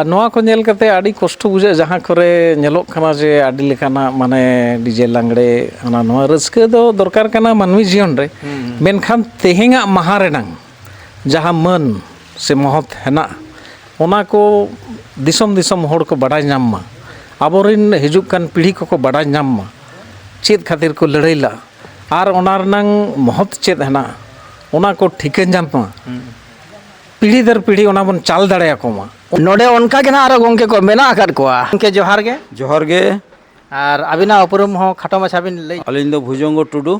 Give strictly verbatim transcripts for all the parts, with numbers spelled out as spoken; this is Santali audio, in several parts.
ᱟᱨ ᱱᱚᱣᱟ ᱠᱚ ᱧᱮᱞ ᱠᱟᱛᱮ ᱟᱹᱰᱤ ᱠᱚᱥᱴᱚ ᱵᱩᱡᱷᱟᱹᱜᱼᱟ, ᱡᱟᱦᱟᱸ ᱠᱚᱨᱮ ᱧᱮᱞᱚᱜ ᱠᱟᱱᱟ ᱡᱮ ᱟᱹᱰᱤ ᱞᱮᱠᱟᱱᱟᱜ ᱢᱟᱱᱮ ᱰᱤᱡᱮ ᱞᱟᱜᱽᱲᱮ, ᱦᱟᱱᱟ ᱱᱚᱣᱟ ᱨᱟᱹᱥᱠᱟᱹ ᱫᱚ ᱫᱚᱨᱠᱟᱨ ᱠᱟᱱᱟ ᱢᱟᱹᱱᱢᱤ ᱡᱤᱭᱚᱱ ᱨᱮ᱾ ᱦᱩᱸ᱾ ᱢᱮᱱᱠᱷᱟᱱ ᱛᱮᱦᱮᱧᱟᱜ ᱢᱟᱦᱟ ᱨᱮᱱᱟᱝ ᱡᱟᱦᱟᱸ ᱢᱟᱹᱱ ᱥᱮ ᱢᱚᱦᱚᱛ ᱦᱮᱱᱟᱜᱼᱟ, ᱚᱱᱟ ᱠᱚ ᱫᱤᱥᱚᱢ ᱫᱤᱥᱚᱢ ᱦᱚᱲ ᱠᱚ ᱵᱟᱰᱟᱭ ᱧᱟᱢ ᱢᱟ, ᱟᱵᱚᱨᱮᱱ ᱦᱤᱡᱩᱜ ᱠᱟᱱ ᱯᱤᱲᱦᱤ ᱠᱚᱠᱚ ᱵᱟᱰᱟᱭ ᱧᱟᱢ ᱢᱟ ᱪᱮᱫ ᱠᱷᱟᱹᱛᱤᱨ ᱠᱚ ᱞᱟᱹᱲᱦᱟᱹᱭ ᱞᱟᱜᱼᱟ ᱟᱨ ᱚᱱᱟ ᱨᱮᱱᱟᱝ ᱢᱚᱦᱚᱛ ᱪᱮᱫ ᱦᱮᱱᱟᱜᱼᱟ, ᱚᱱᱟ ᱠᱚ ᱴᱷᱤᱠᱟᱹ ᱧᱟᱢ ᱢᱟ᱾ ᱦᱩᱸ᱾ ᱯᱤᱲᱦᱤ ᱫᱟᱨ ᱯᱤᱲᱦᱤ ᱚᱱᱟ ᱵᱚᱱ ᱪᱟᱞ ᱫᱟᱲᱮᱭᱟᱠᱚ ᱢᱟ᱾ ᱱᱚᱰᱮ ᱚᱱᱠᱟ ᱜᱮ ᱱᱟᱦᱟᱜ ᱟᱨᱚ ᱜᱚᱢᱠᱮ ᱠᱚ ᱢᱮᱱᱟᱜ ᱟᱠᱟᱫ ᱠᱚᱣᱟ᱾ ᱜᱚᱢᱠᱮ, ᱡᱚᱦᱟᱨ ᱜᱮ᱾ ᱡᱚᱦᱟᱨ ᱜᱮ᱾ ᱟᱨ ᱟᱹᱵᱤᱱᱟᱜ ᱩᱯᱨᱩᱢ ᱦᱚᱸ ᱠᱷᱟᱴᱚ ᱢᱟᱪᱷᱟ ᱵᱤᱱ ᱞᱟᱹᱭ? ᱟᱹᱞᱤᱧ ᱫᱚ ᱵᱷᱩᱡᱚᱝᱜᱚ ᱴᱩᱰᱩ,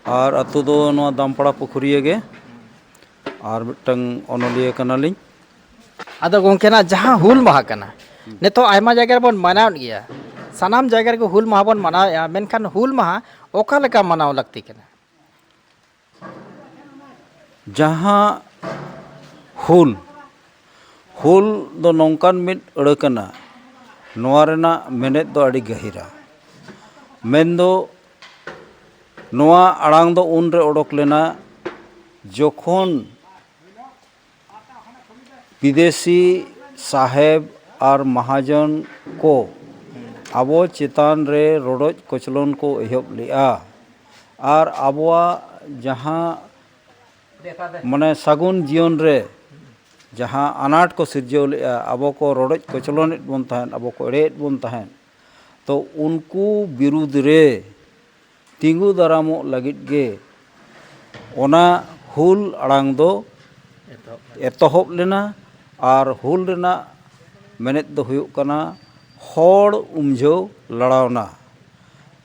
ᱟᱨ ᱟᱹᱛᱩ ᱫᱚ ᱱᱚᱣᱟ ᱫᱟᱢᱯᱟᱲᱟ ᱯᱩᱠᱷᱩᱨᱤᱭᱟᱹ ᱜᱮ, ᱟᱨ ᱢᱤᱫᱴᱟᱝ ᱚᱱᱚᱞᱤᱭᱟᱹ ᱠᱟᱱᱟᱞᱤᱧ᱾ ᱟᱫᱚ ᱜᱚᱢᱠᱮ, ᱱᱟᱜ ᱡᱟᱦᱟᱸ ᱦᱩᱞ ᱢᱟᱦᱟ ᱠᱟᱱᱟ, ᱱᱤᱛᱚᱜ ᱟᱭᱢᱟ ᱡᱟᱭᱜᱟ ᱨᱮᱵᱚᱱ ᱢᱟᱱᱟᱣᱮᱫ ᱜᱮᱭᱟ, ᱥᱟᱱᱟᱢ ᱡᱟᱭᱜᱟ ᱨᱮᱜᱮ ᱦᱩᱞ ᱢᱟᱦᱟ ᱵᱚᱱ ᱢᱟᱱᱟᱣᱮᱫᱼᱟ, ᱢᱮᱱᱠᱷᱟᱱ ᱦᱩᱞ ᱢᱟᱦᱟ ᱚᱠᱟ ᱞᱮᱠᱟ ᱢᱟᱱᱟᱣ ᱞᱟᱹᱠᱛᱤ ᱠᱟᱱᱟ? ᱡᱟᱦᱟᱸ ᱦᱩᱞ, ᱦᱩᱞ ᱫᱚ ᱱᱚᱝᱠᱟᱱ ᱢᱤᱫ ᱟᱹᱲᱟᱹ ᱠᱟᱱᱟ, ᱱᱚᱣᱟ ᱨᱮᱱᱟᱜ ᱢᱮᱱᱮᱛ ᱫᱚ ᱟᱹᱰᱤ ᱜᱟᱹᱦᱤᱨᱟ᱾ ᱢᱮᱱᱫᱚ, ᱱᱚᱣᱟ ᱟᱲᱟᱝ ᱫᱚ ᱩᱱᱨᱮ ᱚᱰᱚᱠ ᱞᱮᱱᱟ, ᱡᱚᱠᱷᱚᱱ ᱵᱤᱫᱮᱥᱤ ᱥᱟᱦᱮᱵᱽ ᱟᱨ ᱢᱟᱦᱟᱡᱚᱱ ᱠᱚ ᱟᱵᱚ ᱪᱮᱛᱟᱱ ᱨᱮ ᱨᱚᱰᱚᱡ ᱠᱚᱪᱞᱚᱱ ᱠᱚ ᱮᱦᱚᱵ ᱞᱮᱜᱼᱟ᱾ ᱟᱨ ᱟᱵᱚᱣᱟᱜ ᱡᱟᱦᱟᱸ, ᱢᱟᱱᱮ, ᱥᱟᱹᱜᱩᱱ ᱡᱤᱭᱚᱱ ᱨᱮ ᱡᱟᱦᱟᱸ ᱟᱱᱟᱴ ᱠᱚ ᱥᱤᱨᱡᱟᱹᱣ ᱞᱮᱜᱼᱟ, ᱟᱵᱚ ᱠᱚ ᱨᱚᱰᱚᱡ ᱠᱚᱪᱞᱚᱱᱮᱫ ᱵᱚᱱ ᱛᱟᱦᱮᱸᱫ, ᱟᱵᱚ ᱠᱚ ᱮᱲᱮᱭᱮᱫ ᱵᱚᱱ ᱛᱟᱦᱮᱸᱫ, ᱛᱚ ᱩᱱᱠᱩ ᱵᱤᱨᱩᱫᱽ ᱨᱮ ᱛᱤᱸᱜᱩ ᱫᱟᱨᱟᱢᱚᱜ ᱞᱟᱹᱜᱤᱫ ᱜᱮ ᱚᱱᱟ ᱦᱩᱞ ᱟᱲᱟᱝ ᱫᱚ ᱮᱛᱚᱦᱚᱵ ᱞᱮᱱᱟ᱾ ᱟᱨ ᱦᱩᱞ ᱨᱮᱱᱟᱜ ᱢᱮᱱᱮᱛ ᱫᱚ ᱦᱩᱭᱩᱜ ᱠᱟᱱᱟ ᱦᱚᱲ ᱩᱢᱡᱷᱟᱹᱣ ᱞᱟᱲᱟᱣᱱᱟ᱾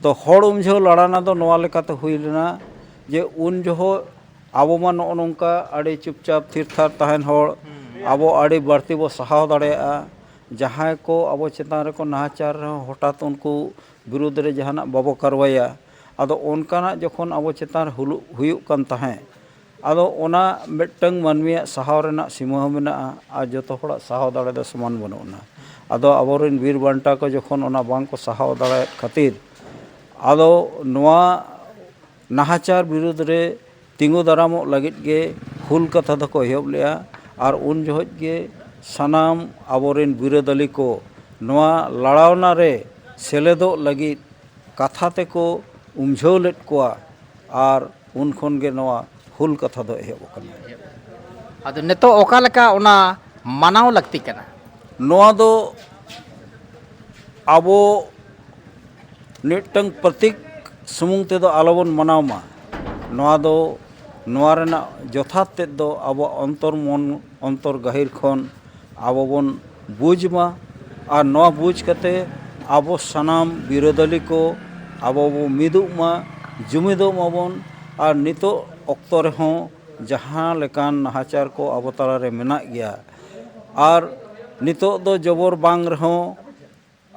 ᱛᱚ ᱦᱚᱲ ᱩᱢᱡᱷᱟᱹᱣ ᱞᱟᱲᱟᱣᱱᱟ ᱫᱚ ᱱᱚᱣᱟ ᱞᱮᱠᱟᱛᱮ ᱦᱩᱭ ᱞᱮᱱᱟ ᱡᱮ ᱩᱱ ᱡᱚᱦᱚᱜ ᱟᱵᱚ ᱢᱟ ᱱᱚᱜᱼᱚ ᱱᱚᱝᱠᱟ ᱟᱹᱰᱤ ᱪᱩᱯᱪᱟᱯ ᱛᱷᱤᱨ ᱛᱷᱟᱨ ᱛᱟᱦᱮᱱ ᱦᱚᱲ, ᱟᱵᱚ ᱟᱹᱰᱤ ᱵᱟᱹᱲᱛᱤ ᱵᱚ ᱥᱟᱦᱟᱣ ᱫᱟᱲᱮᱭᱟᱜᱼᱟ᱾ ᱡᱟᱦᱟᱸᱭ ᱠᱚ ᱟᱵᱚ ᱪᱮᱛᱟᱱ ᱨᱮᱠᱚ ᱱᱟᱦᱟᱪᱟᱨ ᱨᱮᱦᱚᱸ ᱦᱚᱴᱟᱛ ᱩᱱᱠᱩ ᱵᱤᱨᱩᱫᱽ ᱨᱮ ᱡᱟᱦᱟᱱᱟᱜ ᱵᱟᱵᱚ ᱠᱟᱨᱣᱟᱭᱟ᱾ ᱟᱫᱚ ᱚᱱᱠᱟᱱᱟᱜ ᱡᱚᱠᱷᱚᱱ ᱟᱵᱚ ᱪᱮᱛᱟᱱ ᱨᱮ ᱦᱩᱞᱩ-, ᱦᱩᱭᱩᱜ ᱠᱟᱱ ᱛᱟᱦᱮᱸᱫ, ᱟᱫᱚ ᱚᱱᱟ ᱢᱤᱫᱴᱟᱝ ᱢᱟᱹᱱᱢᱤᱭᱟᱜ ᱥᱟᱦᱟᱣ ᱨᱮᱱᱟᱜ ᱥᱤᱢᱟᱹ ᱦᱚᱸ ᱢᱮᱱᱟᱜᱼᱟ, ᱟᱨ ᱡᱚᱛᱚ ᱦᱚᱲᱟᱜ ᱥᱟᱦᱟᱣ ᱫᱟᱲᱮ ᱫᱚ ᱥᱚᱢᱟᱱ ᱵᱟᱹᱱᱩᱜ ᱟᱱᱟ᱾ ᱟᱫᱚ ᱟᱵᱚᱨᱮᱱ ᱵᱤᱨ ᱵᱟᱱᱴᱟ ᱠᱚ ᱡᱚᱠᱷᱚᱱ ᱚᱱᱟ ᱵᱟᱝ ᱠᱚ ᱥᱟᱦᱟᱣ ᱫᱟᱲᱮᱭᱟᱫ ᱠᱷᱟᱹᱛᱤᱨ, ᱟᱫᱚ ᱱᱚᱣᱟ ᱱᱟᱦᱟᱪᱟᱨ ᱵᱤᱨᱩᱫᱽ ᱨᱮ ᱛᱤᱸᱜᱩ ᱫᱟᱨᱟᱢᱚᱜ ᱞᱟᱹᱜᱤᱫ ᱜᱮ ᱦᱩᱞ ᱠᱟᱛᱷᱟ ᱫᱚᱠᱚ ᱮᱦᱚᱵ ᱞᱮᱜᱼᱟ᱾ ᱟᱨ ᱩᱱ ᱡᱚᱦᱚᱜ ᱜᱮ ᱥᱟᱱᱟᱢ ᱟᱵᱚᱨᱮᱱ ᱵᱤᱨᱟᱹᱫᱟᱹᱞᱤ ᱠᱚ ᱱᱚᱣᱟ ᱞᱟᱲᱟᱣᱱᱟ ᱨᱮ ᱥᱮᱞᱮᱫᱚᱜ ᱞᱟᱹᱜᱤᱫ ᱠᱟᱛᱷᱟ ᱛᱮᱠᱚ ᱩᱢᱡᱷᱟᱹᱣ ᱞᱮᱫ ᱠᱚᱣᱟ ᱟᱨ ᱩᱱ ᱠᱷᱚᱱ ᱜᱮ ᱱᱚᱣᱟ ᱦᱩᱞ ᱠᱟᱛᱷᱟ ᱫᱚ ᱮᱦᱚᱵ ᱟᱠᱟᱱᱟ᱾ ᱟᱫᱚ ᱱᱤᱛᱚᱜ ᱚᱠᱟ ᱞᱮᱠᱟ ᱚᱱᱟ ᱢᱟᱱᱟᱣ ᱞᱟᱹᱠᱛᱤ ᱠᱟᱱᱟ? ᱱᱚᱣᱟ ᱫᱚ ᱟᱵᱚ ᱢᱤᱫᱴᱟᱝ ᱯᱨᱚᱛᱤᱠ ᱥᱩᱢᱩᱝ ᱛᱮᱫᱚ ᱟᱞᱚᱵᱚᱱ ᱢᱟᱱᱟᱣ ᱢᱟ᱾ ᱱᱚᱣᱟ ᱫᱚ, ᱱᱚᱣᱟ ᱨᱮᱱᱟᱜ ᱡᱚᱛᱷᱟᱛ ᱛᱮᱫ ᱫᱚ ᱟᱵᱚᱣᱟᱜ ᱚᱱᱛᱚᱨ ᱢᱚᱱ, ᱚᱱᱛᱚᱨ ᱜᱟᱹᱦᱤᱨ ᱠᱷᱚᱱ ᱟᱵᱚ ᱵᱚᱱ ᱵᱩᱡᱽ ᱢᱟ᱾ ᱟᱨ ᱱᱚᱣᱟ ᱵᱩᱡᱽ ᱠᱟᱛᱮ ᱟᱵᱚ ᱥᱟᱱᱟᱢ ᱵᱤᱨᱟᱹᱫᱟᱹᱞᱤ ᱠᱚ ᱟᱵᱚ ᱵᱚ ᱢᱤᱫᱚᱜ ᱢᱟ, ᱡᱩᱢᱤᱫᱚᱜ ᱢᱟᱵᱚᱱ᱾ ᱟᱨ ᱱᱤᱛᱚᱜ ᱚᱠᱛᱚ ᱨᱮᱦᱚᱸ ᱡᱟᱦᱟᱸ ᱞᱮᱠᱟᱱ ᱱᱟᱦᱟᱪᱟᱨ ᱠᱚ ᱟᱵᱚ ᱛᱟᱞᱟᱨᱮ ᱢᱮᱱᱟᱜ ᱜᱮᱭᱟ, ᱟᱨ ᱱᱤᱛᱚᱜ ᱫᱚ ᱡᱚᱵᱚᱨ ᱵᱟᱝ ᱨᱮᱦᱚᱸ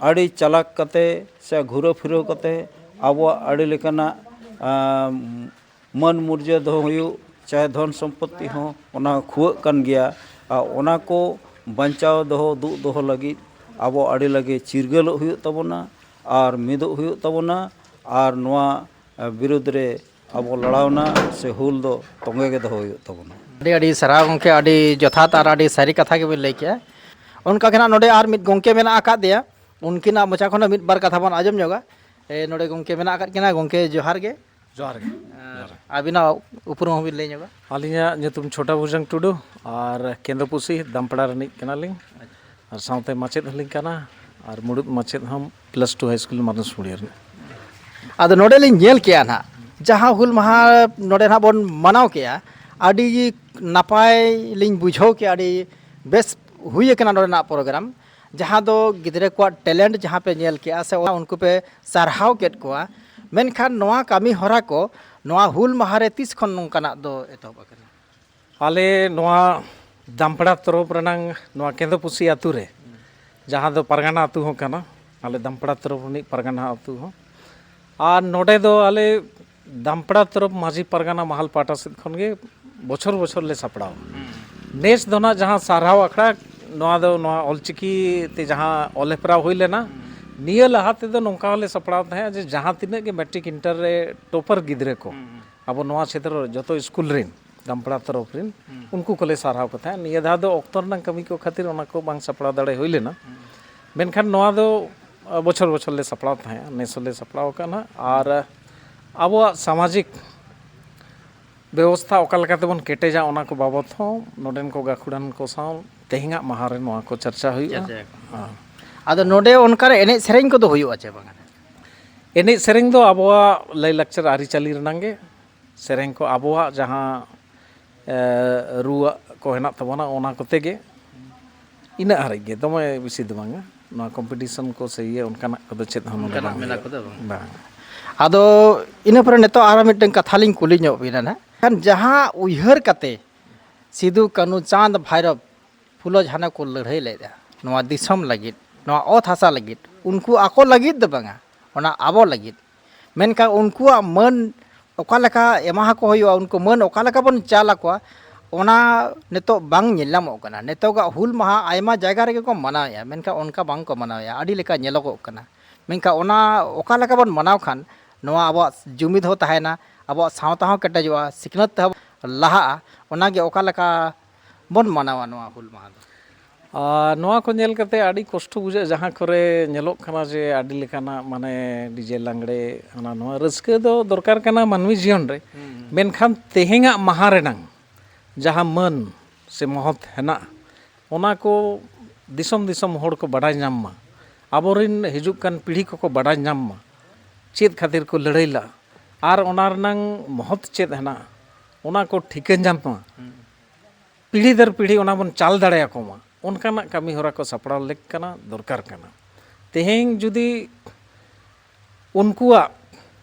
ᱟᱹᱰᱤ ᱪᱟᱞᱟᱠ ᱠᱟᱛᱮ ᱥᱮ ᱜᱷᱩᱨᱟᱹ ᱯᱷᱤᱨᱟᱹᱣ ᱠᱟᱛᱮ ᱟᱵᱚᱣᱟᱜ ᱟᱹᱰᱤ ᱞᱮᱠᱟᱱᱟᱜ, ᱟᱸ, ᱢᱟᱹᱱ ᱢᱩᱨᱡᱟᱹ ᱫᱚᱦᱚ ᱦᱩᱭᱩᱜ, ᱪᱟᱦᱮ ᱫᱷᱚᱱ ᱥᱚᱢᱯᱚᱛᱛᱤ ᱦᱚᱸ ᱚᱱᱟ ᱠᱷᱩᱣᱟᱹᱜ ᱠᱟᱱ ᱜᱮᱭᱟ᱾ ᱟᱨ ᱚᱱᱟ ᱠᱚ ᱵᱟᱧᱪᱟᱣ ᱫᱚᱦᱚ, ᱫᱩᱜ ᱫᱚᱦᱚ ᱞᱟᱹᱜᱤᱫ ᱟᱵᱚ ᱟᱹᱰᱤ ᱞᱟᱜᱮ ᱪᱤᱨᱜᱟᱹᱞᱚᱜ ᱦᱩᱭᱩᱜ ᱛᱟᱵᱚᱱᱟ ᱟᱨ ᱢᱤᱫᱚᱜ ᱦᱩᱭᱩᱜ ᱛᱟᱵᱚᱱᱟ᱾ ᱟᱨ ᱱᱚᱣᱟ ᱵᱤᱨᱩᱫᱽ ᱨᱮ ᱟᱵᱚ ᱞᱟᱲᱟᱣᱱᱟ ᱥᱮ ᱦᱩᱞ ᱫᱚ ᱛᱚᱸᱜᱮ ᱜᱮ ᱫᱚᱦᱚ ᱦᱩᱭᱩᱜ ᱛᱟᱵᱚᱱᱟ᱾ ᱟᱹᱰᱤ ᱟᱹᱰᱤ ᱥᱟᱨᱦᱟᱣ ᱜᱚᱢᱠᱮ, ᱟᱹᱰᱤ ᱡᱚᱛᱷᱟᱛ ᱟᱨ ᱟᱹᱰᱤ ᱥᱟᱹᱨᱤ ᱠᱟᱛᱷᱟ ᱜᱮᱵᱤᱱ ᱞᱟᱹᱭ ᱠᱮᱜᱼᱟ᱾ ᱚᱱᱠᱟ ᱜᱮ ᱱᱟᱜ ᱱᱚᱰᱮ ᱟᱨ ᱢᱤᱫ ᱜᱚᱢᱠᱮ ᱢᱮᱱᱟᱜ ᱟᱠᱟᱫᱮᱭᱟ, ᱩᱱᱠᱤᱱᱟᱜ ᱢᱚᱪᱟ ᱠᱷᱚᱱ ᱦᱚᱸ ᱢᱤᱫ ᱵᱟᱨ ᱠᱟᱛᱷᱟ ᱵᱚᱱ ᱟᱸᱡᱚᱢ ᱧᱚᱜᱟ᱾ ᱮ, ᱱᱚᱰᱮ ᱜᱚᱢᱠᱮ ᱢᱮᱱᱟᱜ ᱟᱠᱟᱫ ᱠᱤᱱᱟ᱾ ᱜᱚᱢᱠᱮ, ᱡᱚᱦᱟᱨ ᱜᱮ᱾ ᱡᱚᱦᱟᱨ ᱜᱮ᱾ ᱟᱨ ᱟᱹᱵᱤᱱᱟᱜ ᱩᱯᱨᱩᱢ ᱦᱚᱸᱵᱤᱱ ᱞᱟᱹᱭ ᱧᱚᱜᱟ? ᱟᱹᱞᱤᱧᱟᱜ ᱧᱩᱛᱩᱢ ᱪᱷᱳᱴᱟ ᱵᱷᱩᱡᱟᱝ ᱴᱩᱰᱩ ᱟᱨ ᱠᱮᱸᱫᱚᱯᱩᱥᱤ ᱫᱟᱢᱯᱟᱲᱟ ᱨᱤᱱᱤᱡ ᱠᱟᱱᱟᱞᱤᱧ ᱟᱨ ᱥᱟᱶᱛᱮ ᱢᱟᱪᱮᱫ ᱦᱚᱸᱞᱤᱧ ᱠᱟᱱᱟ ᱟᱨ ᱢᱩᱲᱩᱫ ᱢᱟᱪᱮᱫ ᱦᱚᱸ ᱯᱞᱟᱥ ᱴᱩ ᱦᱟᱭ ᱥᱠᱩᱞ ᱢᱟᱨᱱᱥ ᱢᱩᱲᱤᱭᱟᱹ ᱨᱤᱱᱤᱡ᱾ ᱟᱫᱚ ᱱᱚᱰᱮ ᱞᱤᱧ ᱧᱮᱞ ᱠᱮᱜᱼᱟ ᱱᱟᱦᱟᱜ, ᱡᱟᱦᱟᱸ ᱦᱩᱞ ᱢᱟᱦᱟ ᱱᱚᱰᱮ ᱱᱟᱦᱟᱜ ᱵᱚᱱ ᱢᱟᱱᱟᱣ ᱠᱮᱜᱼᱟ, ᱟᱹᱰᱤ ᱱᱟᱯᱟᱭ ᱞᱤᱧ ᱵᱩᱡᱷᱟᱹᱣ ᱠᱮᱜᱼᱟ, ᱟᱹᱰᱤ ᱵᱮᱥ ᱦᱩᱭ ᱟᱠᱟᱱᱟ ᱱᱚᱰᱮᱱᱟᱜ ᱯᱨᱳᱜᱨᱟᱢ᱾ ᱡᱟᱦᱟᱸ ᱫᱚ ᱜᱤᱫᱽᱨᱟᱹ ᱠᱚᱣᱟᱜ ᱴᱮᱞᱮᱱᱴ ᱡᱟᱦᱟᱸ ᱯᱮ ᱧᱮᱞ ᱠᱮᱜᱼᱟ ᱥᱮ ᱚᱱᱟ ᱩᱱᱠᱩ ᱯᱮ ᱥᱟᱨᱦᱟᱣ ᱠᱮᱫ ᱠᱚᱣᱟ, ᱢᱮᱱᱠᱷᱟᱱ ᱱᱚᱣᱟ ᱠᱟᱹᱢᱤ ᱦᱚᱨᱟ ᱠᱚ ᱱᱚᱣᱟ ᱦᱩᱞ ᱢᱟᱦᱟ ᱨᱮ ᱛᱤᱥ ᱠᱷᱚᱱ ᱱᱚᱝᱠᱟᱱᱟᱜ ᱫᱚ ᱮᱛᱚᱦᱚᱵ ᱟᱠᱟᱱᱟ? ᱟᱞᱮ ᱱᱚᱣᱟ ᱫᱟᱢᱯᱟᱲᱟ ᱛᱚᱨᱚᱯ ᱨᱮᱱᱟᱝ ᱱᱚᱣᱟ ᱠᱮᱸᱫᱚᱯᱩᱥᱤ ᱟᱹᱛᱩ ᱨᱮ, ᱡᱟᱦᱟᱸ ᱫᱚ ᱯᱟᱨᱜᱟᱱᱟ ᱟᱹᱛᱩ ᱦᱚᱸ ᱠᱟᱱᱟ, ᱟᱞᱮ ᱫᱟᱢᱯᱟᱲᱟ ᱛᱚᱨᱚᱯ ᱨᱤᱱᱤᱡ ᱯᱟᱨᱜᱟᱱᱟ ᱟᱹᱛᱩ ᱦᱚᱸ, ᱟᱨ ᱱᱚᱰᱮ ᱫᱚ ᱟᱞᱮ ᱫᱟᱢᱯᱟᱲᱟ ᱛᱚᱨᱚᱯ ᱢᱟᱹᱡᱷᱤ ᱯᱟᱨᱜᱟᱱᱟ ᱢᱟᱦᱟᱞ ᱯᱟᱦᱴᱟ ᱥᱮᱫ ᱠᱷᱚᱱ ᱜᱮ ᱵᱚᱪᱷᱚᱨ ᱵᱚᱪᱷᱚᱨ ᱞᱮ ᱥᱟᱯᱲᱟᱣᱟ᱾ ᱱᱮᱥ ᱫᱚ ᱱᱟᱜ ᱡᱟᱦᱟᱸ ᱥᱟᱨᱦᱟᱣ ᱟᱠᱷᱲᱟ, ᱱᱚᱣᱟ ᱫᱚ ᱱᱚᱣᱟ ᱚᱞᱪᱤᱠᱤ ᱛᱮ ᱡᱟᱦᱟᱸ ᱚᱞ ᱦᱮᱯᱨᱟᱣ ᱦᱩᱭ ᱞᱮᱱᱟ, ᱱᱤᱭᱟᱹ ᱞᱟᱦᱟ ᱛᱮᱫᱚ ᱱᱚᱝᱠᱟ ᱦᱚᱸᱞᱮ ᱥᱟᱯᱲᱟᱣ ᱛᱟᱦᱮᱸᱫ ᱡᱮ ᱡᱟᱦᱟᱸ ᱛᱤᱱᱟᱹᱜ ᱜᱮ ᱢᱮᱴᱨᱤᱠ ᱤᱱᱴᱟᱨ ᱨᱮ ᱴᱚᱯᱟᱨ ᱜᱤᱫᱽᱨᱟᱹ ᱠᱚ ᱟᱵᱚ ᱱᱚᱣᱟ ᱪᱷᱮᱛᱨᱚ ᱨᱮ ᱡᱚᱛᱚ ᱥᱠᱩᱞ ᱨᱮᱱ ᱫᱟᱢᱯᱟᱲᱟ ᱛᱚᱨᱚᱯ ᱨᱮᱱ, ᱩᱱᱠᱩ ᱠᱚᱞᱮ ᱥᱟᱨᱦᱟᱣ ᱠᱚ ᱛᱟᱦᱮᱸᱫ᱾ ᱱᱤᱭᱟᱹ ᱫᱷᱟᱣ ᱫᱚ ᱚᱠᱛᱚ ᱨᱮᱱᱟᱜ ᱠᱟᱹᱢᱤ ᱠᱚ ᱠᱷᱟᱹᱛᱤᱨ ᱚᱱᱟ ᱠᱚ ᱵᱟᱝ ᱥᱟᱯᱲᱟᱣ ᱫᱟᱲᱮ ᱦᱩᱭ ᱞᱮᱱᱟ᱾ ᱢᱮᱱᱠᱷᱟᱱ ᱱᱚᱣᱟ ᱫᱚ ᱵᱚᱪᱷᱚᱨ ᱵᱚᱪᱷᱚᱨ ᱞᱮ ᱥᱟᱯᱲᱟᱣ ᱛᱟᱦᱮᱸᱫ, ᱱᱮᱥ ᱦᱚᱸᱞᱮ ᱥᱟᱯᱲᱟᱣ ᱟᱠᱟᱫᱼᱟ ᱱᱟᱦᱟᱜ᱾ ᱟᱨ ᱟᱵᱚᱣᱟᱜ ᱥᱟᱢᱟᱡᱤᱠ ᱵᱮᱵᱚᱥᱛᱷᱟ ᱚᱠᱟ ᱞᱮᱠᱟ ᱛᱮᱵᱚᱱ ᱠᱮᱴᱮᱡᱟ, ᱚᱱᱟ ᱠᱚ ᱵᱟᱵᱚᱛ ᱦᱚᱸ ᱱᱚᱰᱮᱱ ᱠᱚ ᱜᱟᱹᱠᱷᱩᱲᱟᱱ ᱠᱚ ᱥᱟᱶ ᱛᱮᱦᱮᱧᱟᱜ ᱢᱟᱦᱟ ᱨᱮ ᱱᱚᱣᱟ ᱠᱚ ᱪᱟᱨᱪᱟ ᱦᱩᱭᱩᱜᱼᱟ᱾ ᱪᱟᱨᱪᱟᱭᱟᱠᱚ᱾ ᱦᱮᱸ᱾ ᱟᱫᱚ ᱱᱚᱰᱮ ᱚᱱᱠᱟᱱ ᱮᱱᱮᱡ ᱥᱮᱨᱮᱧ ᱠᱚᱫᱚ ᱦᱩᱭᱩᱜᱼᱟ ᱪᱮ ᱵᱟᱝᱟ? ᱮᱱᱮᱡ ᱥᱮᱨᱮᱧ ᱫᱚ ᱟᱵᱚᱣᱟᱜ ᱞᱟᱭᱼᱞᱟᱠᱪᱟᱨ ᱟᱹᱨᱤᱪᱟᱹᱞᱤ ᱨᱮᱱᱟᱝ ᱜᱮ ᱥᱮᱨᱮᱧ ᱠᱚ, ᱟᱵᱚᱣᱟᱜ ᱡᱟᱦᱟᱸ, ᱮ, ᱨᱩᱣᱟᱜ ᱠᱚ ᱦᱮᱱᱟᱜ ᱛᱟᱵᱚᱱᱟ, ᱚᱱᱟ ᱠᱚᱛᱮ ᱜᱮ᱾ ᱤᱱᱟᱹᱜ ᱦᱟᱹᱨᱤᱡ ᱜᱮ, ᱫᱚᱢᱮ ᱵᱮᱥᱤ ᱫᱚ ᱵᱟᱝᱟ᱾ ᱱᱚᱣᱟ ᱠᱚᱢᱯᱤᱴᱤᱥᱚᱱ ᱠᱚ ᱥᱮ ᱤᱭᱟᱹ ᱚᱱᱠᱟᱱᱟᱜ ᱠᱚᱫᱚ ᱪᱮᱫ ᱦᱚᱸ ᱱᱚᱰᱮ ᱚᱱᱠᱟᱱᱟᱜ ᱵᱟᱝ ᱢᱮᱞᱟ ᱦᱩᱭᱩᱜᱼᱟ᱾ ᱠᱚᱫᱚ ᱵᱟᱝ᱾ ᱵᱟᱝ᱾ ᱟᱫᱚ ᱤᱱᱟᱹ ᱯᱚᱨᱮ ᱱᱤᱛᱚᱜ ᱟᱨᱚ ᱢᱤᱫᱴᱟᱝ ᱠᱟᱛᱷᱟ ᱞᱤᱧ ᱠᱩᱞᱤ ᱧᱚᱜ ᱵᱤᱱᱟ ᱱᱟᱦᱟᱜ᱾ ᱠᱷᱟᱱ ᱡᱟᱦᱟᱸ ᱩᱭᱦᱟᱹᱨ ᱠᱟᱛᱮ ᱥᱤᱫᱩ, ᱠᱟᱹᱱᱦᱩ, ᱪᱟᱸᱫᱽ, ᱵᱷᱟᱭᱨᱚᱵ, ᱯᱷᱩᱞᱳ, ᱡᱷᱟᱱᱚ ᱠᱚ ᱞᱟᱹᱲᱦᱟᱹᱭ ᱞᱮᱫᱼᱟ ᱱᱚᱣᱟ ᱫᱤᱥᱚᱢ ᱞᱟᱹᱜᱤᱫ, ᱱᱚᱣᱟ ᱚᱛ ᱦᱟᱥᱟ ᱞᱟᱹᱜᱤᱫ, ᱩᱱᱠᱩ ᱟᱠᱚ ᱞᱟᱹᱜᱤᱫ ᱫᱚ ᱵᱟᱝᱟ, ᱚᱱᱟ ᱟᱵᱚ ᱞᱟᱹᱜᱤᱫ᱾ ᱢᱮᱱᱠᱷᱟᱱ ᱩᱱᱠᱩᱣᱟᱜ ᱢᱟᱹᱱ ᱚᱠᱟ ᱞᱮᱠᱟ ᱮᱢᱟ ᱠᱚ ᱦᱩᱭᱩᱜᱼᱟ, ᱩᱱᱠᱩ ᱢᱟᱹᱱ ᱚᱠᱟ ᱞᱮᱠᱟ ᱵᱚᱱ ᱪᱟᱞ ᱟᱠᱚᱣᱟ, ᱚᱱᱟ ᱱᱤᱛᱚᱜ ᱵᱟᱝ ᱧᱮᱞ ᱧᱟᱢᱚᱜ ᱠᱟᱱᱟ᱾ ᱱᱤᱛᱚᱜᱟᱜ ᱦᱩᱞ ᱢᱟᱦᱟ ᱟᱭᱢᱟ ᱡᱟᱭᱜᱟ ᱨᱮᱜᱮ ᱠᱚ ᱢᱟᱱᱟᱣᱮᱫᱼᱟ, ᱢᱮᱱᱠᱷᱟᱱ ᱚᱱᱠᱟ ᱵᱟᱝ ᱠᱚ ᱢᱟᱱᱟᱣᱮᱫᱼᱟ, ᱟᱹᱰᱤ ᱞᱮᱠᱟ ᱧᱮᱞᱚᱜᱚᱜ ᱠᱟᱱᱟ᱾ ᱢᱮᱱᱠᱷᱟᱱ ᱚᱱᱟ ᱚᱠᱟ ᱞᱮᱠᱟ ᱵᱚᱱ ᱢᱟᱱᱟᱣ ᱠᱷᱟᱱ ᱱᱚᱣᱟ ᱟᱵᱚᱣᱟᱜ ᱡᱩᱢᱤᱫ ᱦᱚᱸ ᱛᱟᱦᱮᱱᱟ, ᱟᱵᱚᱣᱟᱜ ᱥᱟᱶᱛᱟ ᱦᱚᱸ ᱠᱮᱴᱮᱡᱚᱜᱼᱟ, ᱥᱤᱠᱷᱱᱟᱹᱛ ᱛᱮᱦᱚᱸ ᱞᱟᱦᱟᱜᱼᱟ, ᱚᱱᱟᱜᱮ ᱚᱠᱟ ᱞᱮᱠᱟ ᱵᱚᱱ ᱢᱟᱱᱟᱣᱟ ᱱᱚᱣᱟ ᱦᱩᱞ ᱢᱟᱦᱟ ᱫᱚ? ᱟᱨ ᱱᱚᱣᱟ ᱠᱚ ᱧᱮᱞ ᱠᱟᱛᱮ ᱟᱹᱰᱤ ᱠᱚᱥᱴᱚ ᱵᱩᱡᱷᱟᱹᱜᱼᱟ, ᱡᱟᱦᱟᱸ ᱠᱚᱨᱮ ᱧᱮᱞᱚᱜ ᱠᱟᱱᱟ ᱡᱮ ᱟᱹᱰᱤ ᱞᱮᱠᱟᱱᱟᱜ ᱢᱟᱱᱮ ᱰᱤᱡᱮ ᱞᱟᱜᱽᱲᱮ ᱦᱟᱱᱟ ᱱᱚᱣᱟ, ᱨᱟᱹᱥᱠᱟᱹ ᱫᱚ ᱫᱚᱨᱠᱟᱨ ᱠᱟᱱᱟ ᱢᱟᱹᱱᱢᱤ ᱡᱤᱭᱚᱱ ᱨᱮ, ᱢᱮᱱᱠᱷᱟᱱ ᱛᱮᱦᱮᱧᱟᱜ ᱢᱟᱦᱟ ᱨᱮᱱᱟᱝ ᱡᱟᱦᱟᱸ ᱢᱟᱹᱱ ᱥᱮ ᱢᱚᱦᱚᱛ ᱦᱮᱱᱟᱜᱼᱟ, ᱚᱱᱟ ᱠᱚ ᱫᱤᱥᱚᱢ ᱫᱤᱥᱚᱢ ᱦᱚᱲ ᱠᱚ ᱵᱟᱰᱟᱭ ᱧᱟᱢ ᱢᱟ, ᱟᱵᱚᱨᱮᱱ ᱦᱤᱡᱩᱜ ᱠᱟᱱ ᱯᱤᱲᱦᱤ ᱠᱚᱠᱚ ᱵᱟᱰᱟᱭ ᱧᱟᱢ ᱢᱟ ᱪᱮᱫ ᱠᱷᱟᱹᱛᱤᱨ ᱠᱚ ᱞᱟᱹᱲᱦᱟᱹᱭ ᱞᱟᱜᱼᱟ ᱟᱨ ᱚᱱᱟ ᱨᱮᱱᱟᱝ ᱢᱚᱦᱚᱛ ᱪᱮᱫ ᱦᱮᱱᱟᱜᱼᱟ, ᱚᱱᱟ ᱠᱚ ᱴᱷᱤᱠᱟᱹ ᱧᱟᱢ ᱢᱟ᱾ ᱯᱤᱲᱦᱤ ᱫᱟᱨ ᱯᱤᱲᱦᱤ ᱚᱱᱟ ᱵᱚᱱ ᱪᱟᱞ ᱫᱟᱲᱮᱭᱟᱠᱚ ᱢᱟ, ᱚᱱᱠᱟᱱᱟᱜ ᱠᱟᱹᱢᱤ ᱦᱚᱨᱟ ᱠᱚ ᱥᱟᱯᱲᱟᱣ ᱞᱮᱠ ᱠᱟᱱᱟ, ᱫᱚᱨᱠᱟᱨ ᱠᱟᱱᱟ᱾ ᱛᱮᱦᱮᱧ ᱡᱩᱫᱤ ᱩᱱᱠᱩᱣᱟᱜ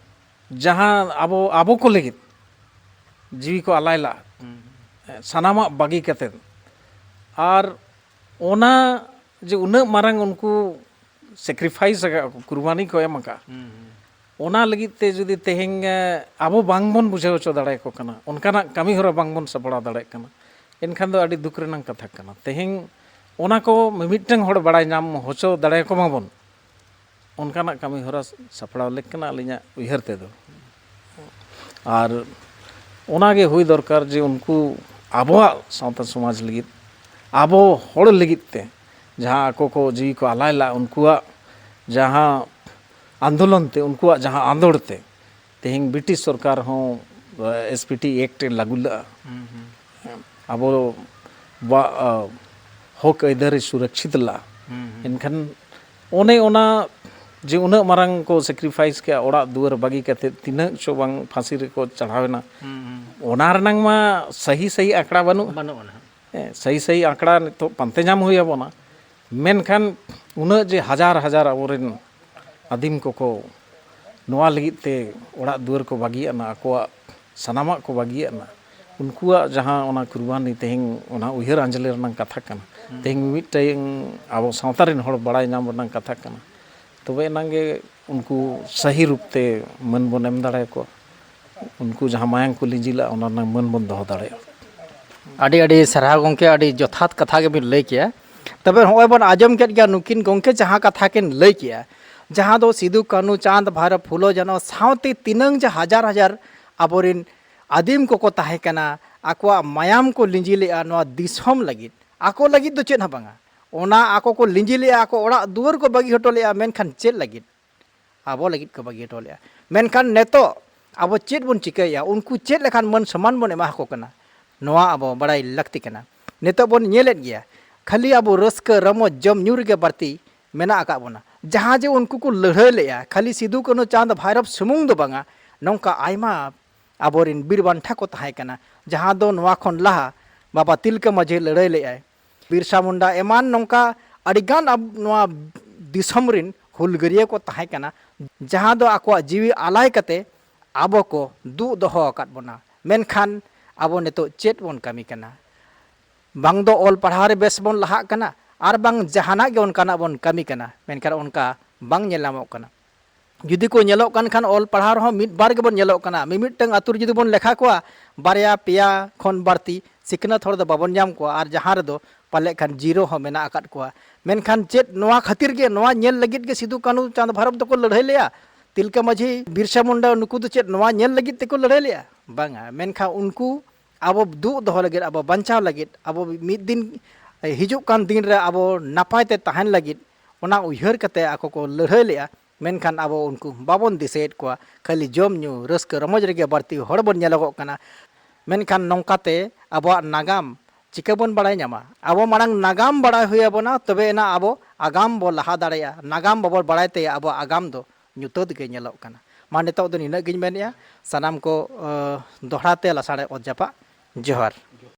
ᱡᱟᱦᱟᱸ ᱟᱵᱚ, ᱟᱵᱚ ᱠᱚ ᱞᱟᱹᱜᱤᱫ ᱡᱤᱣᱤ ᱠᱚ ᱟᱞᱟᱭ ᱞᱟᱜᱼᱟ, ᱥᱟᱱᱟᱢᱟᱜ ᱵᱟᱹᱜᱤ ᱠᱟᱛᱮᱫ, ᱟᱨ ᱚᱱᱟ ᱡᱮ ᱩᱱᱟᱹᱜ ᱢᱟᱨᱟᱝ ᱩᱱᱠᱩ ᱥᱮᱠᱨᱤᱯᱷᱟᱭᱤᱥ ᱟᱠᱟᱫ ᱠᱚ, ᱠᱩᱨᱵᱟᱱᱤ ᱠᱚ ᱮᱢ ᱟᱠᱟᱫ, ᱚᱱᱟ ᱞᱟᱹᱜᱤᱫ ᱛᱮ ᱡᱩᱫᱤ ᱛᱮᱦᱮᱧ, ᱮ, ᱟᱵᱚ ᱵᱟᱝ ᱵᱚᱱ ᱵᱩᱡᱷᱟᱹᱣ ᱦᱚᱪᱚ ᱫᱟᱲᱮᱭᱟᱠᱚ ᱠᱟᱱᱟ, ᱚᱱᱠᱟᱱᱟᱜ ᱠᱟᱹᱢᱤ ᱦᱚᱨᱟ ᱵᱟᱝ ᱵᱚᱱ ᱥᱟᱯᱲᱟᱣ ᱫᱟᱲᱮᱭᱟᱜ ᱠᱟᱱᱟ, ᱮᱱᱠᱷᱟᱱ ᱫᱚ ᱟᱹᱰᱤ ᱫᱩᱠ ᱨᱮᱱᱟᱜ ᱠᱟᱛᱷᱟ ᱠᱟᱱᱟ᱾ ᱛᱮᱦᱮᱧ ᱚᱱᱟ ᱠᱚ ᱢᱤᱢᱤᱫᱴᱟᱝ ᱦᱚᱲ ᱵᱟᱲᱟᱭ ᱧᱟᱢ ᱦᱚᱪᱚ ᱫᱟᱲᱮᱭᱟᱠᱚ ᱢᱟᱵᱚᱱ, ᱚᱱᱠᱟᱱᱟᱜ ᱠᱟᱹᱢᱤ ᱦᱚᱨᱟ ᱥᱟᱯᱲᱟᱣ ᱞᱮᱠ ᱠᱟᱱᱟ ᱟᱹᱞᱤᱧᱟᱜ ᱩᱭᱦᱟᱹᱨ ᱛᱮᱫᱚ᱾ ᱟᱨ ᱚᱱᱟᱜᱮ ᱦᱩᱭ ᱫᱚᱨᱠᱟᱨ ᱡᱮ ᱩᱱᱠᱩ ᱟᱵᱚᱣᱟᱜ ᱥᱟᱶᱛᱟ ᱥᱚᱢᱟᱡᱽ ᱞᱟᱹᱜᱤᱫ, ᱟᱵᱚ ᱦᱚᱲ ᱞᱟᱹᱜᱤᱫ ᱛᱮ ᱡᱟᱦᱟᱸ ᱟᱠᱚ ᱠᱚ ᱡᱤᱣᱤ ᱠᱚ ᱟᱞᱟᱭ ᱞᱟᱜᱼᱟ, ᱩᱱᱠᱩᱣᱟᱜ ᱡᱟᱦᱟᱸ ᱟᱱᱫᱳᱞᱚᱱ ᱛᱮ, ᱩᱱᱠᱩᱣᱟᱜ ᱡᱟᱦᱟᱸ ᱟᱸᱫᱳᱲ ᱛᱮ ᱛᱮᱦᱮᱧ ᱵᱨᱤᱴᱤᱥ ᱥᱚᱨᱠᱟᱨ ᱦᱚᱸ ᱮᱥ ᱯᱤ ᱴᱤ ᱮᱠᱴ ᱮ ᱞᱟᱹᱜᱩ ᱞᱮᱫᱼᱟ᱾ ᱟᱵᱚ ᱵᱟ-, ᱟ, ᱦᱚᱠ ᱟᱹᱭᱫᱟᱹᱨᱤ ᱥᱩᱨᱚᱠᱪᱷᱤᱛ ᱞᱮᱫᱼᱟ᱾ ᱮᱱᱠᱷᱟᱱ ᱚᱱᱮ ᱚᱱᱟ ᱡᱮ ᱩᱱᱟᱹᱜ ᱢᱟᱨᱟᱝ ᱠᱚ ᱥᱮᱠᱨᱤᱯᱷᱟᱭᱤᱥ ᱠᱮᱜᱼᱟ, ᱚᱲᱟᱜ ᱫᱩᱣᱟᱹᱨ ᱵᱟᱹᱜᱤ ᱠᱟᱛᱮᱫ ᱛᱤᱱᱟᱹᱜ ᱪᱚ ᱵᱟᱝ ᱯᱷᱟᱸᱥᱤ ᱨᱮᱠᱚ ᱪᱟᱲᱦᱟᱣ ᱮᱱᱟ, ᱚᱱᱟ ᱨᱮᱱᱟᱝ ᱢᱟ ᱥᱟᱹᱦᱤ ᱥᱟᱹᱦᱤ ᱟᱸᱠᱲᱟ ᱵᱟᱹᱱᱩᱜᱼᱟ᱾ ᱵᱟᱹᱱᱩᱜᱼᱟ ᱱᱟᱦᱟᱜ᱾ ᱦᱮᱸ, ᱥᱟᱹᱦᱤ ᱥᱟᱹᱦᱤ ᱟᱸᱠᱲᱟ ᱱᱤᱛᱚᱜ ᱯᱟᱱᱛᱮ ᱧᱟᱢ ᱦᱩᱭ ᱟᱵᱚᱱᱟ᱾ ᱢᱮᱱᱠᱷᱟᱱ ᱩᱱᱟᱹᱜ ᱡᱮ ᱦᱟᱡᱟᱨ ᱦᱟᱡᱟᱨ ᱟᱵᱚᱨᱮᱱ ᱟᱹᱫᱤᱢ ᱠᱚᱠᱚ ᱱᱚᱣᱟ ᱞᱟᱹᱜᱤᱫ ᱛᱮ ᱚᱲᱟᱜ ᱫᱩᱣᱟᱹᱨ ᱠᱚ ᱵᱟᱹᱜᱤᱭᱟᱜᱼᱟ, ᱟᱠᱚᱣᱟᱜ ᱥᱟᱱᱟᱢᱟᱜ ᱠᱚ ᱵᱟᱹᱜᱤᱭᱟᱜᱼᱟ, ᱩᱱᱠᱩᱣᱟᱜ ᱡᱟᱦᱟᱸ ᱚᱱᱟ ᱠᱩᱨᱵᱟᱱᱤ ᱛᱮᱦᱮᱧ ᱚᱱᱟ ᱩᱭᱦᱟᱹᱨ ᱟᱸᱡᱽᱞᱮ ᱨᱮᱱᱟᱜ ᱠᱟᱛᱷᱟ ᱠᱟᱱᱟ, ᱛᱮᱦᱮᱧ ᱢᱤᱢᱤᱫᱴᱟᱝ ᱟᱵᱚ ᱥᱟᱶᱛᱟ ᱨᱮᱱ ᱦᱚᱲ ᱵᱟᱲᱟᱭ ᱧᱟᱢ ᱨᱮᱱᱟᱜ ᱠᱟᱛᱷᱟ ᱠᱟᱱᱟ, ᱛᱚᱵᱮ ᱮᱱᱟᱝ ᱜᱮ ᱩᱱᱠᱩ ᱥᱟᱹᱦᱤ ᱨᱩᱯ ᱛᱮ ᱢᱟᱹᱱ ᱵᱚᱱ ᱮᱢ ᱫᱟᱲᱮᱭᱟᱠᱚᱣᱟ᱾ ᱩᱱᱠᱩ ᱡᱟᱦᱟᱸ ᱢᱟᱭᱟᱝ ᱠᱚ ᱞᱤᱸᱡᱤ ᱞᱟᱜᱼᱟ, ᱚᱱᱟ ᱨᱮᱱᱟᱜ ᱢᱟᱹᱱ ᱵᱚᱱ ᱫᱚᱦᱚ ᱫᱟᱲᱮᱭᱟᱜᱼᱟ᱾ ᱟᱹᱰᱤ ᱟᱹᱰᱤ ᱥᱟᱨᱦᱟᱣ ᱜᱚᱢᱠᱮ, ᱟᱹᱰᱤ ᱡᱚᱛᱷᱟᱛ ᱠᱟᱛᱷᱟ ᱜᱮᱵᱤᱱ ᱞᱟᱹᱭ ᱠᱮᱜᱼᱟ᱾ ᱛᱚᱵᱮ ᱱᱚᱜᱼᱚᱭ ᱵᱚᱱ ᱟᱸᱡᱚᱢ ᱠᱮᱫ ᱜᱮᱭᱟ ᱱᱩᱠᱤᱱ ᱜᱚᱢᱠᱮ ᱡᱟᱦᱟᱸ ᱠᱟᱛᱷᱟ ᱠᱤᱱ ᱞᱟᱹᱭ ᱠᱮᱜᱼᱟ, ᱡᱟᱦᱟᱸ ᱫᱚ ᱥᱤᱫᱩ, ᱠᱟᱹᱱᱦᱩ, ᱪᱟᱸᱫᱽ, ᱵᱷᱟᱭᱨᱚ, ᱯᱷᱩᱞᱳ, ᱡᱷᱟᱱᱚ ᱥᱟᱶᱛᱮ ᱛᱤᱱᱟᱹᱝ ᱡᱮ ᱦᱟᱡᱟᱨ ᱦᱟᱡᱟᱨ ᱟᱵᱚᱨᱮᱱ ᱟᱹᱫᱤᱢ ᱠᱚᱠᱚ ᱛᱟᱦᱮᱸ ᱠᱟᱱᱟ, ᱟᱠᱚᱣᱟᱜ ᱢᱟᱭᱟᱢ ᱠᱚ ᱞᱤᱸᱡᱤ ᱞᱮᱜᱼᱟ ᱱᱚᱣᱟ ᱫᱤᱥᱚᱢ ᱞᱟᱹᱜᱤᱫ᱾ ᱟᱠᱚ ᱞᱟᱹᱜᱤᱫ ᱫᱚ ᱪᱮᱫ ᱦᱚᱸ ᱵᱟᱝᱟ, ᱚᱱᱟ ᱟᱠᱚ ᱠᱚ ᱞᱤᱸᱡᱤ ᱞᱮᱜᱼᱟ, ᱟᱠᱚ ᱚᱲᱟᱜ ᱫᱩᱣᱟᱹᱨ ᱠᱚ ᱵᱟᱹᱜᱤ ᱦᱚᱴᱚ ᱞᱮᱜᱼᱟ, ᱢᱮᱱᱠᱷᱟᱱ ᱪᱮᱫ ᱞᱟᱹᱜᱤᱫ? ᱟᱵᱚ ᱞᱟᱹᱜᱤᱫ ᱠᱚ ᱵᱟᱹᱜᱤ ᱦᱚᱴᱚ ᱞᱮᱜᱼᱟ᱾ ᱢᱮᱱᱠᱷᱟᱱ ᱱᱤᱛᱚᱜ ᱟᱵᱚ ᱪᱮᱫ ᱵᱚᱱ ᱪᱤᱠᱟᱹᱭᱮᱜᱼᱟ? ᱩᱱᱠᱩ ᱪᱮᱫ ᱞᱮᱠᱟᱱ ᱢᱟᱹᱱ ᱥᱚᱢᱢᱟᱱ ᱵᱚᱱ ᱮᱢᱟ ᱟᱠᱚ ᱠᱟᱱᱟ? ᱱᱚᱣᱟ ᱟᱵᱚ ᱵᱟᱲᱟᱭ ᱞᱟᱹᱠᱛᱤ ᱠᱟᱱᱟ᱾ ᱱᱤᱛᱚᱜ ᱵᱚᱱ ᱧᱮᱞᱮᱫ ᱜᱮᱭᱟ, ᱠᱷᱟᱹᱞᱤ ᱟᱵᱚ ᱨᱟᱹᱥᱠᱟᱹ, ᱨᱚᱢᱚᱡᱽ, ᱡᱚᱢ ᱧᱩ ᱨᱮᱜᱮ ᱵᱟᱹᱲᱛᱤ ᱢᱮᱱᱟᱜ ᱟᱠᱟᱫ ᱵᱚᱱᱟ᱾ ᱡᱟᱦᱟᱸ ᱡᱮ ᱩᱱᱠᱩ ᱠᱚ ᱞᱟᱹᱲᱦᱟᱹᱭ ᱞᱮᱜᱼᱟ, ᱠᱷᱟᱹᱞᱤ ᱥᱤᱫᱩ, ᱠᱟᱹᱱᱦᱩ, ᱪᱟᱸᱫᱽ, ᱵᱷᱟᱭᱨᱚᱵ ᱥᱩᱢᱩᱝ ᱫᱚ ᱵᱟᱝᱟ, ᱱᱚᱝᱠᱟ ᱟᱭᱢᱟ ᱟᱵᱚᱨᱮᱱ ᱵᱤᱨ ᱵᱟᱱᱴᱷᱟ ᱠᱚ ᱛᱟᱦᱮᱸ ᱠᱟᱱᱟ, ᱡᱟᱦᱟᱸ ᱫᱚ ᱱᱚᱣᱟ ᱠᱷᱚᱱ ᱞᱟᱦᱟ ᱵᱟᱵᱟ ᱛᱤᱞᱠᱟᱹ ᱢᱟᱹᱡᱷᱤ ᱞᱟᱹᱲᱦᱟᱹᱭ ᱞᱮᱜᱼᱟᱭ, ᱵᱤᱨᱥᱟ ᱢᱩᱱᱰᱟ ᱮᱢᱟᱱ ᱱᱚᱝᱠᱟ ᱟᱹᱰᱤᱜᱟᱱ ᱟᱵ-, ᱱᱚᱣᱟ ᱫᱤᱥᱚᱢ ᱨᱮᱱ ᱦᱩᱞᱜᱟᱹᱨᱤᱭᱟᱹ ᱠᱚ ᱛᱟᱦᱮᱸ ᱠᱟᱱᱟ, ᱡᱟᱦᱟᱸ ᱫᱚ ᱟᱠᱚᱣᱟᱜ ᱡᱤᱣᱤ ᱟᱞᱟᱭ ᱠᱟᱛᱮ ᱟᱵᱚ ᱠᱚ ᱫᱩᱜ ᱫᱚᱦᱚ ᱟᱠᱟᱫ ᱵᱚᱱᱟ᱾ ᱢᱮᱱᱠᱷᱟᱱ ᱟᱵᱚ ᱱᱤᱛᱚᱜ ᱪᱮᱫ ᱵᱚᱱ ᱠᱟᱹᱢᱤ ᱠᱟᱱᱟ? ᱵᱟᱝ ᱫᱚ ᱚᱞ ᱯᱟᱲᱦᱟᱣ ᱨᱮ ᱵᱮᱥ ᱵᱚᱱ ᱞᱟᱦᱟᱜ ᱠᱟᱱᱟ, ᱟᱨ ᱵᱟᱝ ᱡᱟᱦᱟᱱᱟᱜ ᱜᱮ ᱚᱱᱠᱟᱱᱟᱜ ᱵᱚᱱ ᱠᱟᱹᱢᱤ ᱠᱟᱱᱟ, ᱢᱮᱱᱠᱷᱟᱱ ᱚᱱᱠᱟ ᱵᱟᱝ ᱧᱮᱞ ᱧᱟᱢᱚᱜ ᱠᱟᱱᱟ᱾ ᱡᱩᱫᱤ ᱠᱚ ᱧᱮᱞᱚᱜ ᱠᱟᱱ ᱠᱷᱟᱱ ᱚᱞ ᱯᱟᱲᱦᱟᱣ ᱨᱮᱦᱚᱸ ᱢᱤᱫ ᱵᱟᱨ ᱜᱮᱵᱚᱱ ᱧᱮᱞᱚᱜ ᱠᱟᱱᱟ᱾ ᱢᱤᱢᱤᱫᱴᱟᱝ ᱟᱹᱛᱩ ᱨᱮ ᱡᱩᱫᱤ ᱵᱚᱱ ᱞᱮᱠᱷᱟ ᱠᱚᱣᱟ, ᱵᱟᱨᱭᱟ ᱯᱮᱭᱟ ᱠᱷᱚᱱ ᱵᱟᱹᱲᱛᱤ ᱥᱤᱠᱷᱱᱟᱹᱛ ᱦᱚᱲ ᱫᱚ ᱵᱟᱵᱚᱱ ᱧᱟᱢ ᱠᱚᱣᱟ, ᱟᱨ ᱡᱟᱦᱟᱸ ᱨᱮᱫᱚ ᱯᱟᱞᱮᱫ ᱠᱷᱟᱱ ᱡᱤᱨᱳ ᱦᱚᱸ ᱢᱮᱱᱟᱜ ᱟᱠᱟᱫ ᱠᱚᱣᱟ᱾ ᱢᱮᱱᱠᱷᱟᱱ ᱪᱮᱫ ᱱᱚᱣᱟ ᱠᱷᱟᱹᱛᱤᱨ ᱜᱮ, ᱱᱚᱣᱟ ᱧᱮᱞ ᱞᱟᱹᱜᱤᱫ ᱜᱮ ᱥᱤᱫᱩ ᱠᱟᱹᱱᱦᱩ ᱪᱟᱸᱫᱽ ᱵᱷᱟᱭᱨᱚᱵ ᱫᱚᱠᱚ ᱞᱟᱹᱲᱦᱟᱹᱭ ᱞᱮᱜᱼᱟ? ᱛᱤᱞᱠᱟᱹ ᱢᱟᱹᱡᱷᱤ, ᱵᱤᱨᱥᱟ ᱢᱩᱱᱰᱟ, ᱱᱩᱠᱩ ᱫᱚ ᱪᱮᱫ ᱱᱚᱣᱟ ᱧᱮᱞ ᱞᱟᱹᱜᱤᱫ ᱛᱮᱠᱚ ᱞᱟᱹᱲᱦᱟᱹᱭ ᱞᱮᱫᱼᱟ? ᱵᱟᱝᱟ᱾ ᱢᱮᱱᱠᱷᱟᱱ ᱩᱱᱠᱩ ᱟᱵᱚ ᱫᱩᱜ ᱫᱚᱦᱚ ᱞᱟᱹᱜᱤᱫ, ᱟᱵᱚ ᱵᱟᱧᱪᱟᱣ ᱞᱟᱹᱜᱤᱫ, ᱟᱵᱚ ᱢᱤᱫ ᱫᱤᱱ ᱦᱤᱡᱩᱜ ᱠᱟᱱ ᱫᱤᱱ ᱨᱮ ᱟᱵᱚ ᱱᱟᱯᱟᱭ ᱛᱮ ᱛᱟᱦᱮᱱ ᱞᱟᱹᱜᱤᱫ, ᱚᱱᱟ ᱩᱭᱦᱟᱹᱨ ᱠᱟᱛᱮ ᱟᱠᱚ ᱠᱚ ᱞᱟᱹᱲᱦᱟᱹᱭ ᱞᱮᱫᱼᱟ᱾ ᱢᱮᱱᱠᱷᱟᱱ ᱟᱵᱚ ᱩᱱᱠᱩ ᱵᱟᱵᱚᱱ ᱫᱤᱥᱟᱹᱭᱮᱫ ᱠᱚᱣᱟ᱾ ᱠᱷᱟᱹᱞᱤ ᱡᱚᱢ ᱧᱩ, ᱨᱟᱹᱥᱠᱟᱹ ᱨᱚᱢᱚᱡᱽ ᱨᱮᱜᱮ ᱵᱟᱹᱲᱛᱤ ᱦᱚᱲ ᱵᱚᱱ ᱧᱮᱞᱚᱜᱚᱜ ᱠᱟᱱᱟ᱾ ᱢᱮᱱᱠᱷᱟᱱ ᱱᱚᱝᱠᱟᱛᱮ ᱟᱵᱚᱣᱟᱜ ᱱᱟᱜᱟᱢ ᱪᱤᱠᱟᱹ ᱵᱚᱱ ᱵᱟᱲᱟᱭ ᱧᱟᱢᱟ? ᱟᱵᱚ ᱢᱟᱲᱟᱝ ᱱᱟᱜᱟᱢ ᱵᱟᱲᱟᱭ ᱦᱩᱭ ᱟᱵᱚᱱᱟ, ᱛᱚᱵᱮ ᱮᱱᱟ ᱟᱵᱚ ᱟᱜᱟᱢ ᱵᱚ ᱞᱟᱦᱟ ᱫᱟᱲᱮᱭᱟᱜᱼᱟ᱾ ᱱᱟᱜᱟᱢ ᱵᱟᱵᱚᱱ ᱵᱟᱲᱟᱭ ᱛᱮ ᱟᱵᱚᱣᱟᱜ ᱟᱜᱟᱢ ᱫᱚ ᱧᱩᱛᱟᱹᱛ ᱜᱮ ᱧᱮᱞᱚᱜ ᱠᱟᱱᱟ᱾ ᱢᱟ ᱱᱤᱛᱚᱜ ᱫᱚ ᱱᱤᱱᱟᱹᱜ ᱜᱤᱧ ᱢᱮᱱᱮᱫᱼᱟ᱾ ᱥᱟᱱᱟᱢ ᱠᱚ, ᱟᱸ, ᱫᱚᱦᱲᱟ ᱛᱮ ᱞᱟᱥᱟᱲᱦᱮᱫ ᱚᱛ ᱡᱟᱯᱟᱜ ᱡᱚᱦᱟᱨ᱾